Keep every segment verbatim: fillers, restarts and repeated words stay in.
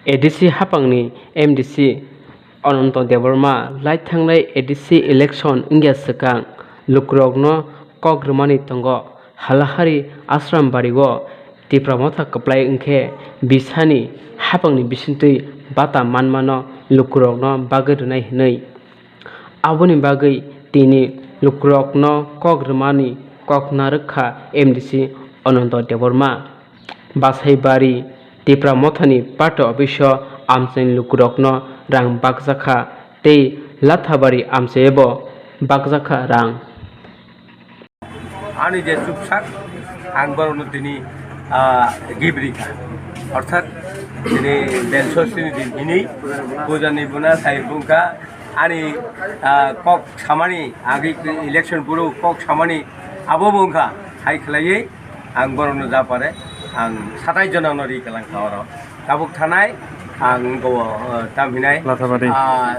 A D C haphangni M D C Ananto Debbarma lai thangnai A D C election wngya swkang lukurokno kok rwmani tongo. Halahari Ashram Bari-o Tipra Motha kwplai wngkhe bisani haphangni bisingtwi bata manmano lukurokno bagwi rwnai hwnwi. Aboni bagwi tini lukurokno kok rwmani kok narwk kha M D C Ananto Debbarma. Basaibari Tipra Mothani party office-o amchaini lukurokno rang bakjakha tei Lathabari amchaibo bakjakha rang. Ani je chuksak, ang borokno tini, ah, gift rikha. Orthat tini belsostini din hini, pujani buna sai bungkha, ani, ah, kok samani, agi election buru kok samani, abo bungkha, hai khlaiwi ang borokno japare, ang satai jonano ri kalang kha oro. Tabuk thanai, ang go, uh, tam hinai, Lathabari. Ah,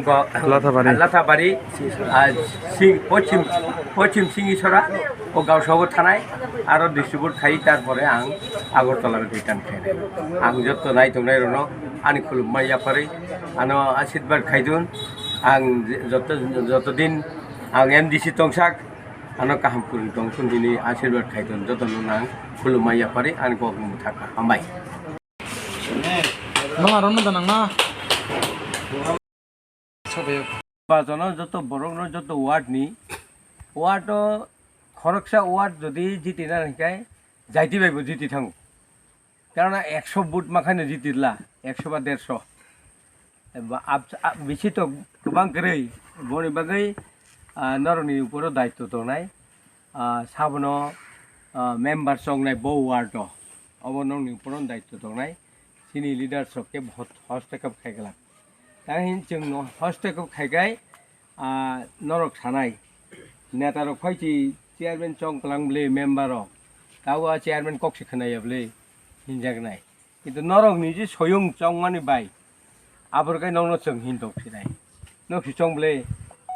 go, Lathabari. Lathabari, ah, Sing-, Pochim, Pochim Singisora, o Gausao thanai, aro distribute khai, tarpore ang Agartala return khainai. Ang jotto nai tongnai rono, ani khulumma yapari, ano ashirbad khaidun, ang jotto, jotto din ang M D C tongsak, ano kaham kwrwng tongthun hini ashirbad khaidun, jotto no nang khulumma yapari, ani kok mwthaka, hambai. Nang aro no danang na. Bajono joto borokno joto ward ni, ward o khoroksa ward jodi jiti na hinkhe jaiti bai bo jiti thango. Karon ekso vote ma khaino jiti la, ekso ba derso. Ba ab-, ab-, bisi to kwbang kwrwi, boni bagwi, ah, norokni uporo daitto tongnai. Ah, sabono, ah, member chongnai bo ward o. Obo nokni uporo daitto tongnai. Chini leaders rok khe hos-, hostekap khai glak. Tang hin chwng no hostekap khai khai, ah, norok sanai. Neta rok phai chi chairman chong klang bwle member rok. Tabo a chairman kok se khwnaya bwle hinjak nai. Kintu norok ni je soyung chongmani bai, abor kai nokno chwng hin tok sinai. Nok si chong bwle,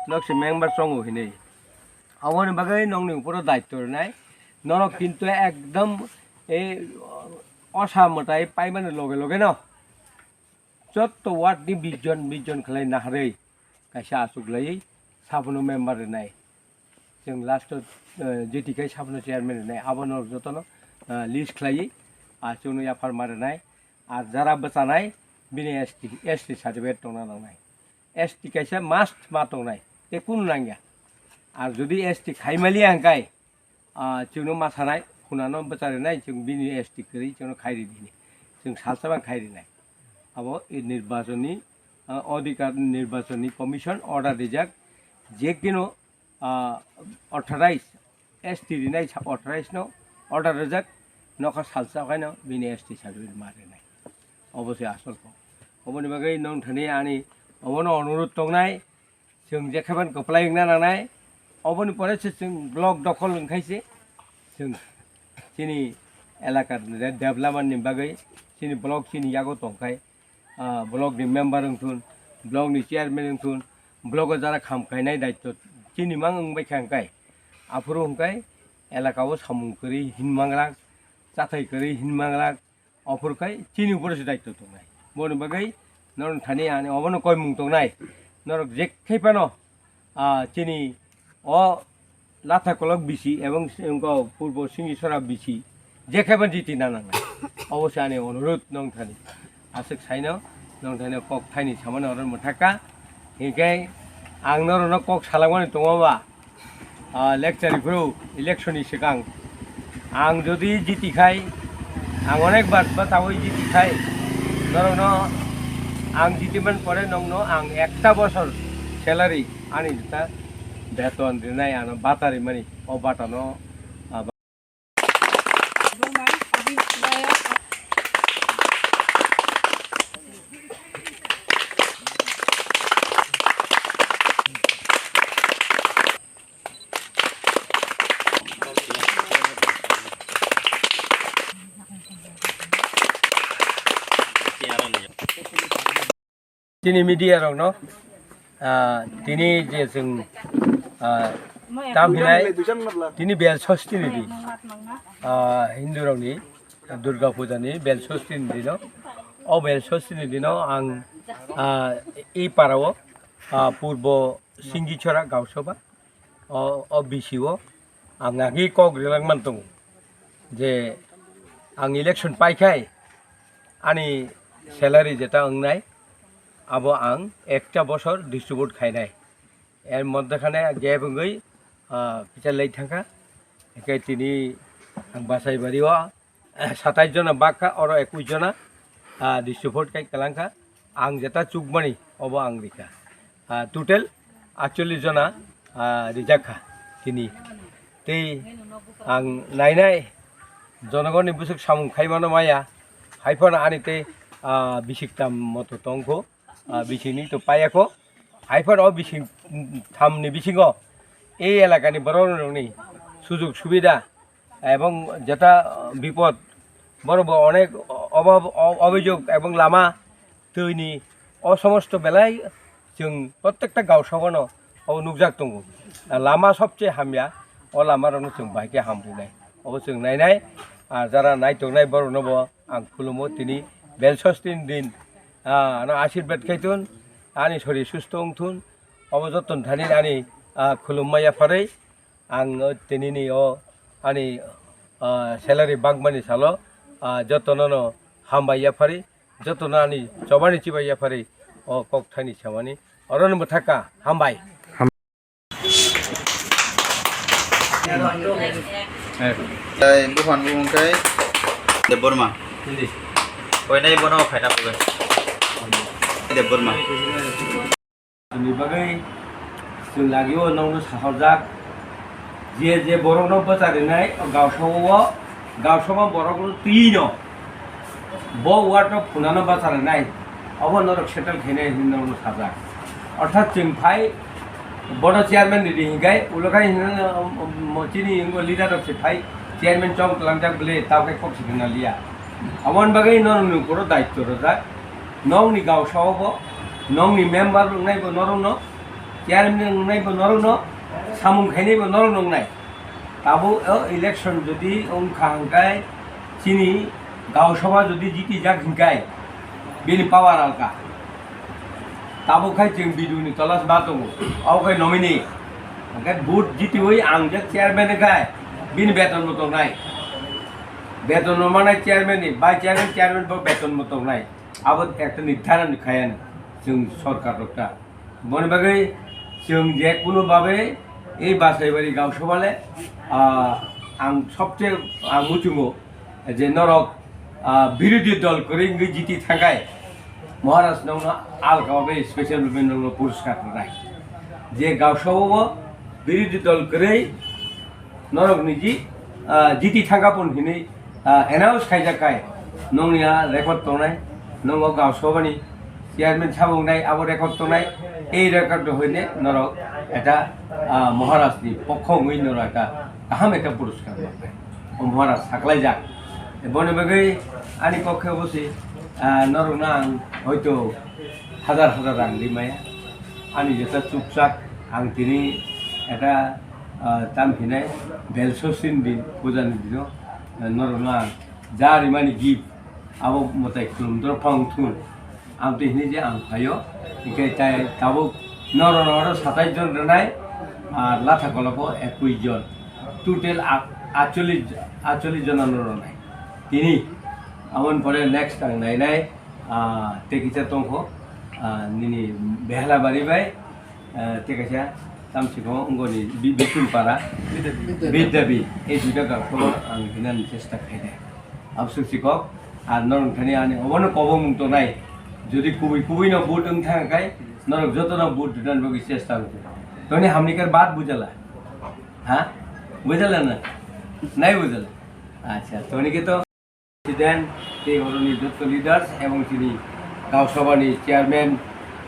nok si member chongo hinwi. Aboni bagwi nokni uporo daitto rwnai. Norok kintu ekdom ei osa mwtai paimani loge loge no jotto ward ni bish jon, bish jon khlai naharwi kaisa achuk laiwi sabono member rwnai. Chwng last o, eh, jiti khai sabono chairman rwnai, abono jotono, eh, list khlaiwi, ah, chwngno yaphar ma rwnai. Ar jara bwchanai bini S T, S T certificate tongna nangnai. S T kaisa must ma tongnai, tei kunu nangya. Ar jodi S T khai maliya hwnkhai, ah, chwngno ma sanai, khunano bwcharinai, chwng bini S T kwrwi chwngno khai ridi hinwi. Chwng salsa bang khai rinai. Abo i nirbachonni, ah, odhikar nirbachonni commission order rijak, je kino, ah, authorize, S T rinai sa authorize no order rijak, nokha salsa khaino bini S T certificate ma rinai. Obo se asol kok. Oboni bagwi nong thani ani obono onurudh tongnai, chwng jekhaban kwplai wngna nangnai, oboni pore se chwng block dokhol wngkhai se chwng chini elaka de-, development ni bagwi chini block chini yago tongkhai, ah, block ni member wngthun, block ni chairman wngthun, block o jara kham khainai daitto chini mang wngbai kha hwnkhai, aphuru hwnkhai elaka o samung kwrwi hinmanglak, chathai kwrwi hinmanglak, ophuru khai chini uporo se daitto tongnai. Boni bagwi norok thani ani obono koimung tongnai. Norok jekkhai phano, ah, chini o Latha kolok bisi ebong si-, wngkha purbo Singisora bisi, jekhe ban jiti na nangnai. Obo se ani onurudh nong thani. Aswk saino nong thani kok thaini samani oro mwthakha. Hinkhe ang norokno kok salangmani tongo ba, ah, lecture phuru election ni swkang. Ang jodi jiti khai, ang onek bar batawi jiti khai, norokno ang jiti man pore nongno ang ekta bosor salary ani jeta beton rinai ano bata rimani, o bata no, ah, Chini media rokno, ah, tini je chwng, ah, tam hinai, tini bel sosti ni di, ah, Hindu rokni Durga Puja ni bel sosti ni dino, O bel sosini dino ang, ah, i parao, ah, purbo Singichora Gausaba, o, o B C o ang agi kok rilangman tongo je ang election paikhai ani salary jeta wngnai abo ang ekta bosor distribute khainai. Er moddhe khane gap wngwi, ah, pisa lei thangkha. Hingke tini ang Basaibari o, eh, satais jona bakha, oro ekwis jona, ah, distribute kai kalangkha. Ang jeta chukmani obo ang rikha. Ah, total atchollis jona, ah, rijakha tini. Tei ang nainai jonogoni bwswk samung khaimano maya, haiphano ani tei, ah, bisik tam moto tongkho. Ah, bisingni to payakho. Haiphano o bising, thamni bisingo ei elakani bororokni sujog subida ebong jeta bipod borok bo onek obab, o-, obijog ebong lama twini o somosto belai chwng prottekta gaosabano o nukjak tongo. Lama sobse hamya, o lamarokno chwng bahai khe hamrwnai. Obo chwng nainai, ah, jara naitongnai borokno bo ang khulumo tini bel sostin din, ah, ano ashirbad khaitun, ani sori susto wngthun, obo joton thani ani, ah, khulumma yapharwi ang, o, tinini o ani, ah, salary bakmani salo, ah, jotonono hambai yapharwi, jotono ani chobani chibai yapharwi o kok thani samani orono mwthaka hambai. Tei buphang bumung khe Debbarma. Hindi. Koinai bono khaina pugwi. Debbarma. Ni bagwi chwng lagio nongno sahorjak. Je je borokno bwcharinai o gaosao o, gaosama borokno twino. Bo ward no phunano bachalainai, obo norok settle khainai hinwi norokno sajak. Orthat chwng phai bono chairman ni ri hinkhai, ulo khai hinwi, um, um, chini wngbo leader rok se phai, chairman chong tlangjak bwle, tao khai kok se khna liya. Aboni bagwi norokni ukoro daityo rwjak. Nokni gaosao bo, nokni member wngnai bo norokno, chairman wngnai bo norokno, samung khainai bo norokno wngnai. Tabuk o election jodi wngkha hwnkhe chini gaosabha jodi jitijak hwnkhe bini power alka. Tabuk khai chwng B D O ni tola se ma tongo. Abo khai nominee. Hwnkhe vote jitiwi ang je chairman khai bini beton bo tongnai. Beton no manai chairman ni, vice chairman, chairman bo beton bo tongnai. Abo ekta nirdaron khayano chwng sorkar rokta. Boni bagwi chwng je kunu babe ei Basaibari gaosabha le, ah, ang sobse ang muchungo je norok, ah, birodhi dol kwrwi wngwi jiti thangkhai Maharaj nokno alka babe special babe nokno puruskar rwnai. Je gaosabha o birodhi dol kwrwi norok niji, ah, jiti thangkha pon hinwi, ah, announce khaijak khai, nongni a record tongnai, nongo gaosabhani chairman sabo wngnai, abo record tongnai, ei record hoine norok eta, ah, Maharaj ni pokho wngwi norok eta kaham eta puruskar manai. O Maharaj saklaijak. Boni bagwi ani pokhe obosi, ah, norokno ang hoito hajar hajar rang rimaya. Ani jeta chukchak ang tini eta, ah, tam hinai bel sosini din, puja ni dino, ah, norokno ang ja rimani gift abo mwtai khulum doro phang thun. Ang twi hinui je ang phaio, hingke tai tabuk norok oro satais jon rwnai, ah, latha kologo ekwis jon. Total a-, atchollis, atchollis jona no rwnai. Tini, aboni pore next ang nainai, ah, tei kisa tongkho, ah, nini Behlabari bai, ah, tei kaisa tamsiko wngoni Bi-, Bipulpara, Bidyabi. Bidyabi, ei duita gakhoro ang dinani chesta khainai. Absuk sikok, ar norok thani ani obono kobong mung tongnai. Jodi kubui kubui no vote wng thang khai, norok joto no vote dinani bagwi chesta wng. Toni hamni kar baat bujala. Ha? Bujala na? Nai bujala. Acha, toni ke to President, tei oroni joto leaders, ebong chini Gaon Sabha ni chairman,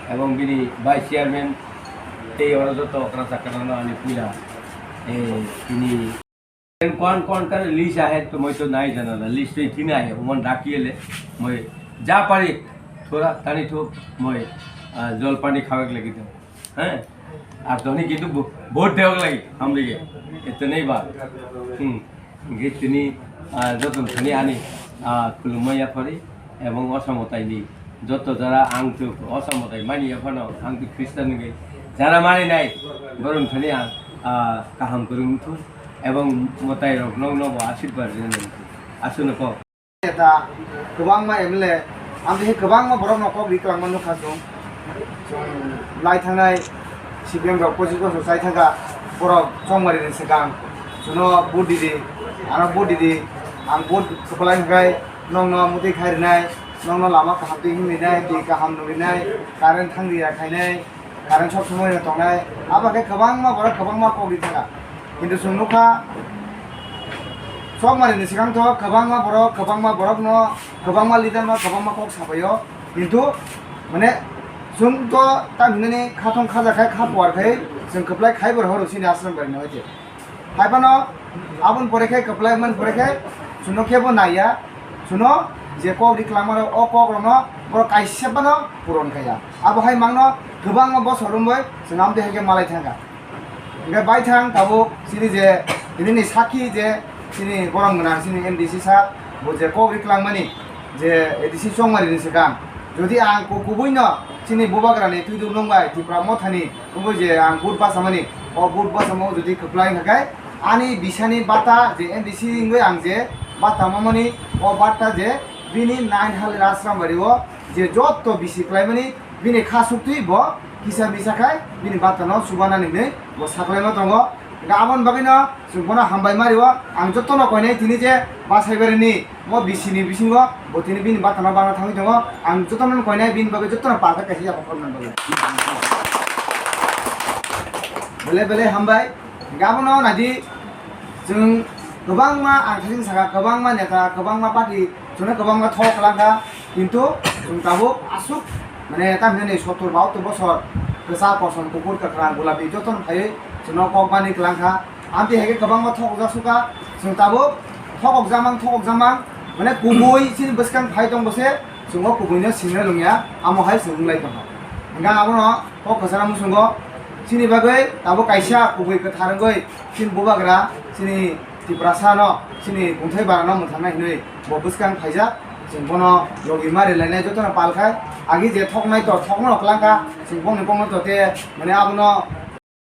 ebong bini vice chairman, tei oro joto okra chakra no ani puila, eh, chini kon kon kar list ahe, to moi to nai jana na, list to ithina ahe, uman daki ele, moi ja pari, thoda tani tho, moi, ah, jol pani khawek lagi do. He? Ar toni kintu bo-, vote dewak lagi, hamri ge. Ito nei ba. Hmm. Ge tini, ah, joton thani ani, ah, khulumma ya pari. Ebong o samwtaini joto jora ang tuk o samwtai mani ya phano ang tuk Khristan wngwi jara mani nai, borom thani ang, ah, kaham kwrwng thun ebong mwtai rok nokno bo asirwad rwnai aswkno kok. Neta kwbangma M L A, ang tei kwbangma borokno kok ri kwlangma nukha chwng. Chwng lai thangnai C P M rok pochis bosor chai thangkha, borok chongmari ni swkang chwngno vote didi, ano vote didi, ang vote kwplai hwnkhe nokno mwtwi khai rwnai, nokno lama kaham twi himrinai, twi kaham nukrinai, current thangriya khainai, current sok somoi no tongnai, abo khe kwbangma borok kwbangma kok ri thangkha. Kintu chwng nukha, chokmari ni swkang tho kwbangma borok, kwbangma borok no, kwbangma leader no, kwbangma kok sabaio. Kintu, mane, chwng to ta hinani kha thong khaja khai, kha puar khai, chwng kwplai khai bo rohoro chini ashram bai no hoite. Hai phano, aboni pore khe kwplai man pore khe, chwngno kebo naiya, chwngno je kok ri kwlangma rok, o kok rokno borok kaisa phano puron khaiya. Abo hai mangno kwbangma bosor romwi chwng amtwi hai khe malai thangkha. Hingkhe baithang tabuk chini je tinini sakhi je chini borom gwnang chini M D C sir, bo je kok ri kwlangmani je A D C chongmari ni swkang, jodi ang ku-, kubui no chini bubagra ni twidul nung bai Tipra Motha ni wngwi je ang vote bachamani, o vote bachamo jodi kwplai hwnkhe ani bisani bata je M D C wngwi ang je bata mamani, o bata je bini nine hal Rajrambari o je jotto bisi kwlaimani bini kha suktwi bo kisa misa khai bini bata no chubanani hinwi bo saklaima tongo. Hingkhe aboni bagwi no chwng bono hambai ma rio, ang jotono koinai tini je bachai barini mo bisini bisingo bo tini bini bata no bana thangwi tongo, ang jotono koinai bini bagwi jotono palka kaisa yaphang khoroknani bagwi. Belai belai hambai. Hingkhe abono naidi, chwng kwbangma, ang thaiching saka, kwbangma neta, kwbangma party, chwngno kwbangma thok kwlangkha, kintu chwng tabuk aswk, mane, tamhinani sottor bahattor bosor kwchak, kosom, kuphur, kwkhrang, gulapi jotono phaiwi chwngno kok bani kwlangkha. Amtwi hai khe kwbangma thokjak sukha, chwng tabuk thokok jamang, thokok jamang, mane, kubui chini bwskang phai tong bose, chwng o kubuino sinna lungya, amo hai chwng wnglai tongkha. Hingkhe abono kok kwcharo muchungo, chini bagwi tabuk kaisa kubui kwthar wngwi chini bubagra, chini Tiprasa no, chini kungthai bara no mwthangna hinwi bo bwskang phaijak, chwng bono logi ma rilainai jotono pal khai, agi je thoknai to thokno kwlangkha, chwng bongni bongno to te, mane abono